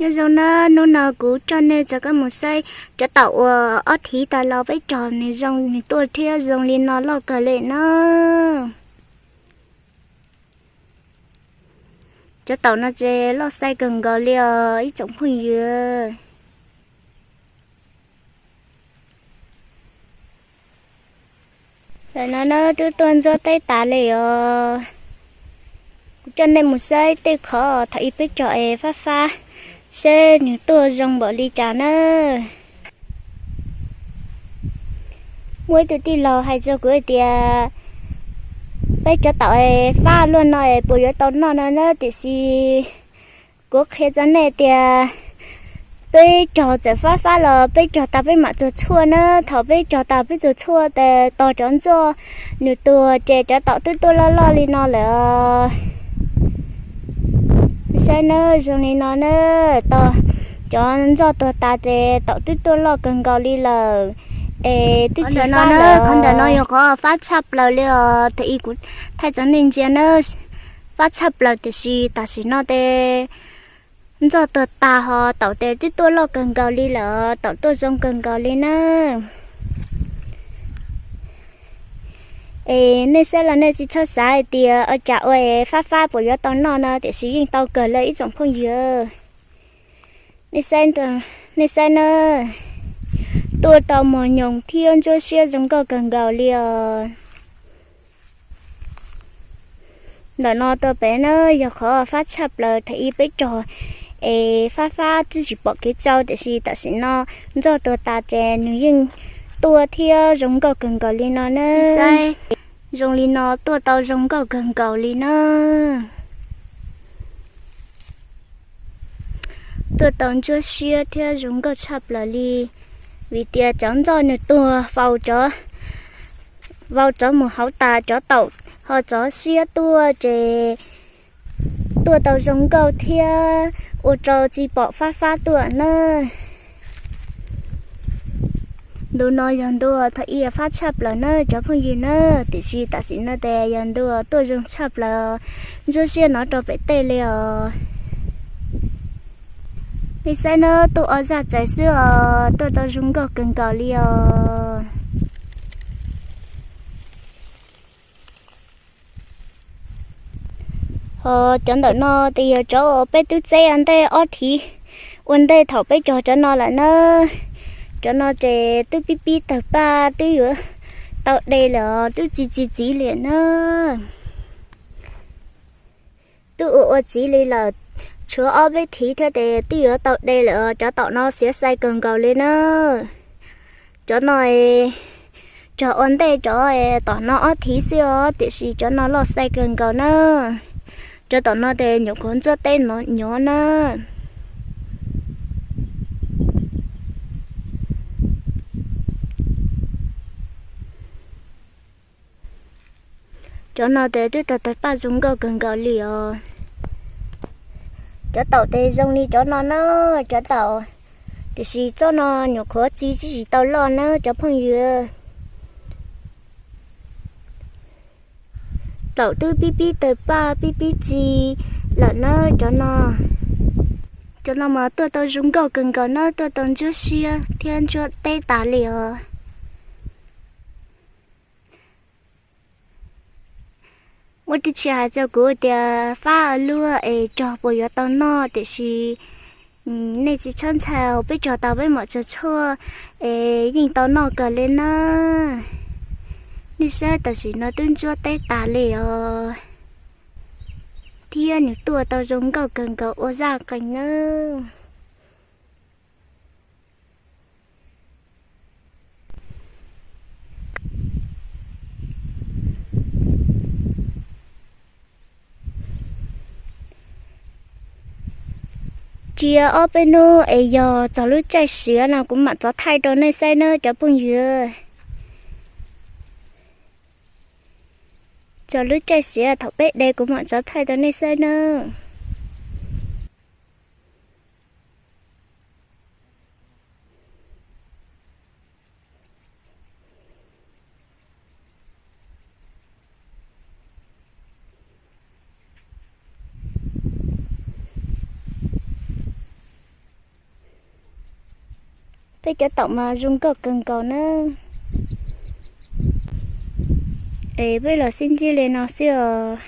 Nyob zoo na, hnub no kuv coj nej txog koj mus saib cov taum uas ob thiv tas los peb rog nws zoo nws tuaj thiab zoo li no loj kawg li na. Cov taum no ces loj xais kawg nkaus li os ib tsoom phooj ywg. Ntawm no na twb tuaj ntsuab teb tas li os. Kuv coj nej mus saib tej qhov thaum ub peb rog es fab fab seb nws tuaj zoo npaum li cas na. Muaj ib tug tij laug hais rau kuv hais tias peb cov taum es fab luaj no es puas yuav tau noj no na, tiam sis kuv qhia rau nej tias peb rog txawm fab fab los peb rog tas peb mam txuag tshuaj na. Thaum peb rog tas peb txuag tshuaj ces tos cov ntsuag nws tuag ces cov taum twb tuaj loj loj li no lawm. Saib na, zoo li no na, tos cov ntsuag tuag tas ces taum twb tuaj loj kawg nkaus li lawm. Es twb tsis fab lawm. Qhov ntawm no yog qhov fab tshaj plaws li os. Thaum ub kuv thaij rau nej ntsia na, fab tshaj plaws tiam sis tam sim no ces ntsuag tuag tas ho taum ces twb tuaj loj kawg nkaus li lawm, taum tuaj zoo kawg nkaus li na. Es nej saib los nej tsis txhob xav hais tias ua cas ua es fab fab puas yuav tau noj no, tiam sis yeej tau kawg li ib tsoom phooj ywg. Nej saib na, tuaj tau mos nyoos thiab ntsuab siab zoo nkauj kawg nkaus li os. Ntawm no tuaj pem na yog qhov fab tshaj plaws thaum ub peb rog es fab fab twb tsis pom kev tsau, tiam sis tam sim no ntsuag tuag tas ces nws yeej tuaj thiab zoo nkauj kawg nkaus li no na. Zoo li no tuaj tau zoo nkauj kawg nkaus li na. Tuaj tau ntsuab siab thiab zoo nkauj tshaj plaws li, vim tias cov ntsuag nws tuag vau rov mus hauv tas cov taum ho rov siab tuaj ces tuaj tau zoo nkauj thiab ua rau tsis pom fab fab tuaj na. Ntu no yog ntu thaum ub fab tshaj plaws na cov phooj ywg na, tiam sis tam sim no ces yog ntu tuaj zoo tshaj plaws, ntsuab siab no rau pem tej li os. Nej saib na, tuaj ob zaj txawv xwb os, tuaj tau zoo nkauj kawg nkaus li os. Ho cov ntawm no ces yog cov peb twb txeb ua ntej ob thiv ua ntej thaum peb rog cov no lawm na. Cov no ces twb pib pib tawg paj twb yuav tau de lawm os, twb txi txi txiv li na. Twb ua ua txiv li lawm, tshuav ob peb thiv thiab ces twb yuav tau de lawm os. Cov taum no xiav xai kawg nkaus li na. Cov no rog ua ntej cov tom no ob thiv xwb os, tiam sis cov no loj xai kawg nkaus na. Cov tom no ces nyuam qhuav ntxuab teb no nyob na. Cov no ces twb tag tag paj zoo nkauj kawg nkaus li os. Cov taum ces zoo li cov no na, cov taum, tiam sis tsob no nyuam qhuav txi tsis tau loj na cov phooj ywg. Taum twb pib pib tawg paj pib pib txi lawm na cov no. Cov no mas tuaj tau zoo nkauj kawg nkaus na, tuaj tau ntsuab siab thiab ntsuab teb tas li os. Muaj tib txhia hais rau kuv tias fab luaj es rog puas yuav tau noj, tiam sis nej tsis txhob ntshai, peb rog tau peb mam tso tshuaj es yeej tau noj kawg li na. Nej saib tam sim no twb ntsuab teb tas li os, thiab nws tuaj tau zoo nkauj kawg nkaus ua zaj qees nawb. Cia ob peb hnub es yog txog lub caij siav no kuv mam rov thaij rau nej saib nawb cov phooj ywg. Txog lub caij siav thaum peb de kuv mam rov thaij rau nej saib nawb. Peb cov taum mas zoo nkauj kawg nkaus na. Es peb los sib ntsib li no xwb os.